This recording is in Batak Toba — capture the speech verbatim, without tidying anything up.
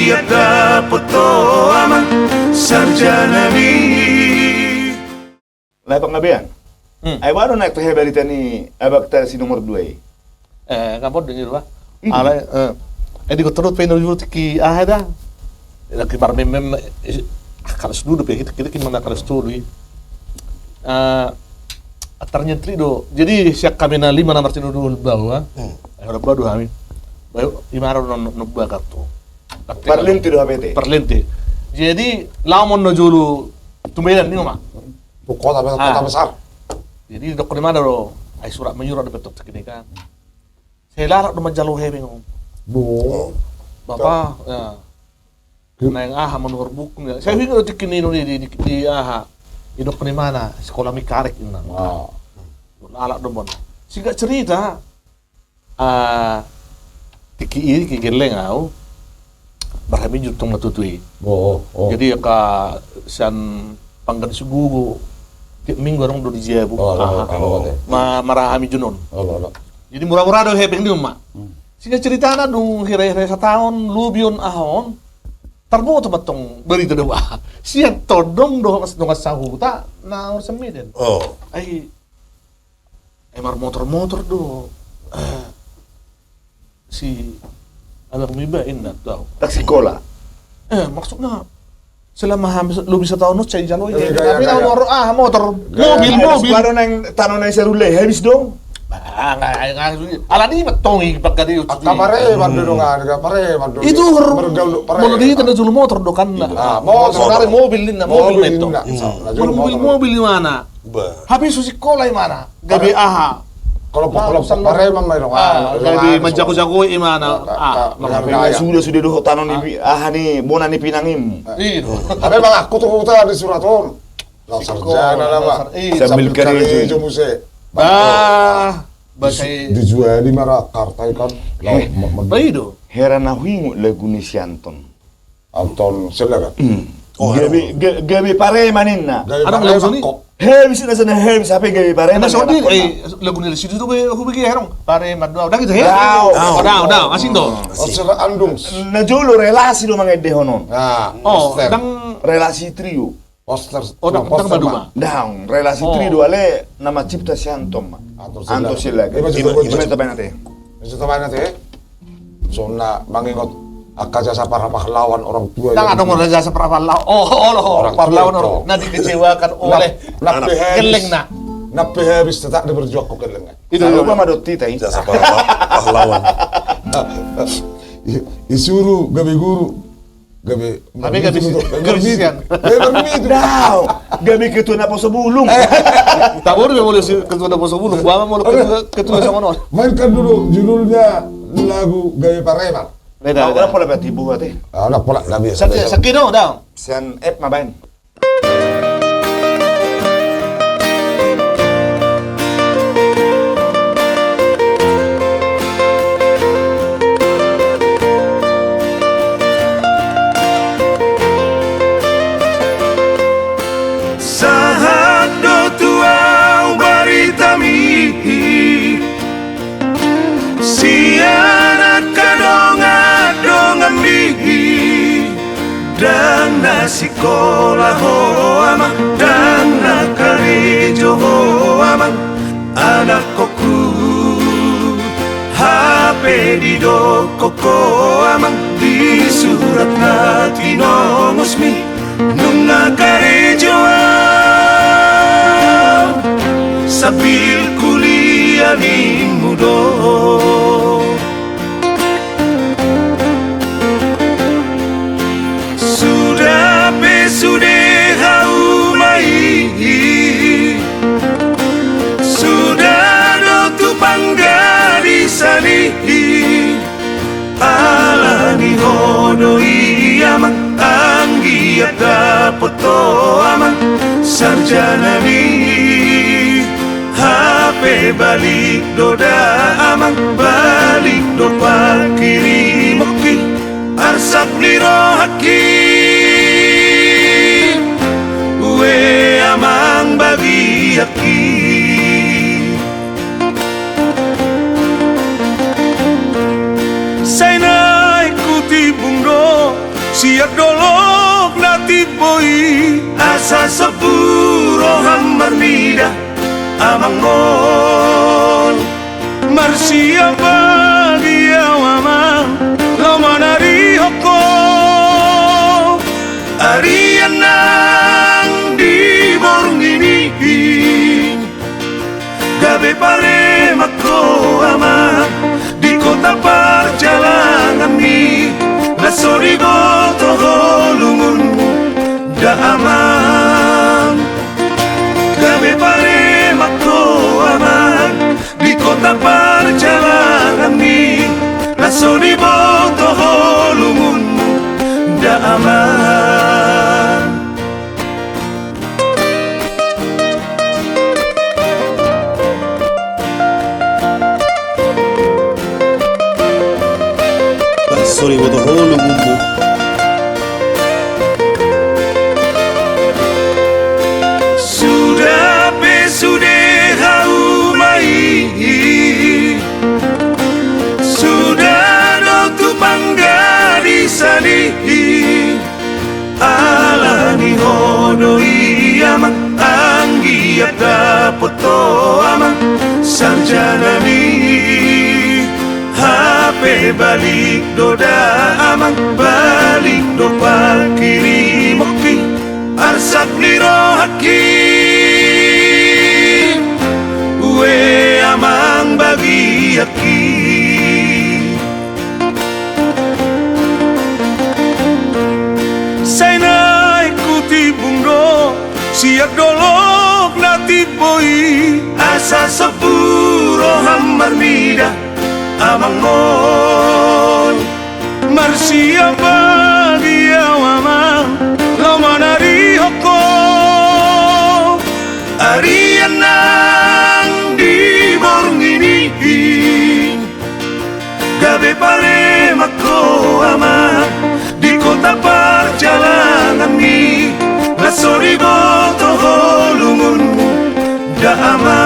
Ia dapot ho amang sarjana mi. Lae pangabean. Hmm. Ai boha do na tu he barita ni abangta si nomor dua i? Eh, ngapon dengir ba. Hmm. Alai, eh, eh, di kota dot pe no juti ki aha da. Lagi marmem mem, eh, ah, kalas dulu pe kita kita ki mana kalas dulu i. Eh, antar nyentri do. Jadi siak kami na lima na martino do bawa. Hmm. Eh, udah bawa dua kami. Bawa lima ro non non bawa kartu. Parlente do H P T. Parlente. Jadi laho ma on na jolo tu Medan ni ma. Tu kota, kota besar. Jadi dok ni mana do? Ai surat menyurat do betok kini kan. Saya larak do manjalo hepeng. Bo. Bapa, ya. Naeng aha manuhor buku ya. Saya pikir do tikki ni di di di aha. Idok ni mana? Sekolah mekanik ina. Larak do mon. Singkat cerita, ah, tikki i tikki gelleng au marhaminjun tong ma tutu i. Oh, oh. Jadi angka sian panggan sugugu tiap minggu adong do di jabu. Oh, oh, oh, oh. Ma marhaminjun on. Oh, oh, oh. Jadi mura-mura do hepeng ni ma. Hmm. Singkat ceritana dung hira-hira sataon lobi on aha on. Tarboto ma tong barita do ba. Sian tondong do dongan sahuta na urusan Medan. Oh. Ai Eh, marmotor-motor do, eh, si abang miba inna tu au. Taksi kola. Eh, maksudna selama hampir lobi sataon on sai jalo i. Tapi na motor, ah, motor, mobil, mobil. Baru nang tano nang serulai habis dong. Ala ni matong i pakai dia. Pareman do dong, pareman do. Itu molo di tanda julu motor do kan. Ah, motor. Mobil ninna, mobil, mobil di mana? Bah. Habis susi kola imana, gabe aha? Kelompok-kelompok pareman ma i dong. Ah, gabe manjago-jago imana. Ah, gabe sudah, sudah dohot tano ni aha ni bona ni pinangim. Iya. Tapi bang aku tu huta di surat on. Sarjana nama. Sambil karejo muse. Bah, dijuali mara karta i kan. Bah, i do. Hera na huingot lagu ni si Anton. Anton Silagan. Hmm. Oh, gabe, gabe pareman ninna. Adong lagu soni. He bisa na sana he bisa pe gabe pareman. Lagu ni situ tu be hubege herong. Pareman do au. Dang itu he. Dao. Dao, dao, asing do. Asing. Na jolo relasi do mangendehon on. Oh, dang relasi trio. Poster. Oh, dang, dang maduma. Dang relasi trio ale nama cipta si Anton ma. Anton Silagan. Ima cipta baen ate. Ima cipta baen ate. Songon na mangingot angka jasa para pahlawan orang tua. Dang adong orang jasa para pahlawan. Oh, orang tua pahlawan itu. Na dikecewakan oleh gellengna. Na pe habis tetap diperjuangkan gellengna. Itu lupa ma dotti tai. Jasa para pahlawan. Disuruh gabe guru. Gabe. Gabe, gabe, gabe sian. Gabe bermitu. Dao. Gabe ketua naposo bulung. Taboru be molo ketua naposo bulung. Boha ma molo ketua, ketua songon on. Mainkan dulu judulnya lagu Gabe Pareman. Beda, beda. Pola berarti buat eh. Ah, pola, biasa. Sakit, sakit dong, dong. Sian F ma baen. Sahat do tu au baritami. Sian angka dongan-donganmi, dang na sikola ho amang, dang na karejo ho amang, anakkongku. Hape didok ho amang, di surat na tinongosmi, nunga karejo au sambil kuliah ninmu do. Suda pe sude hauma i, suda do tu panggadisan i. Ala ni ho do i amang, anggiat dapot ho amang sarjanami. Hape balik do da amang, balik do pangkirimonki, arsak ni rohangki. Ue amang bagianki. Sai naeng hutimbung do Sian dolok na timbo i, asa sombu roham marnida amang on. Marsiapagi au amang, laho manarihon ho. Arian nang di borngin i, gabe paremak ho amang, di kota parjalanganmi, na so diboto ho lungunmu da amang. Gabe paremak ho amang, di kota parjalanganmi, na so diboto ho lungunmu da amang. Ba so diboto ho lungunmu. Suda pe sude hauma i, suda do tu panggadisani i. Alani ho do i amang, anggiat dapot ho amang sarjanami. Hape balik do da amang, balik do pangkirimonki, arsak ni rohangki. Ue amang bagianki. Sai naeng hutimbung do sian dolok na timbo i, asa sombu roham marnida amang on. Marsiapagi au amang, laho manarihon ho. Arian nang di borngin i, gabe paremak ho amang, di kota parjalanganmi, na so diboto ho lungunmu da amang.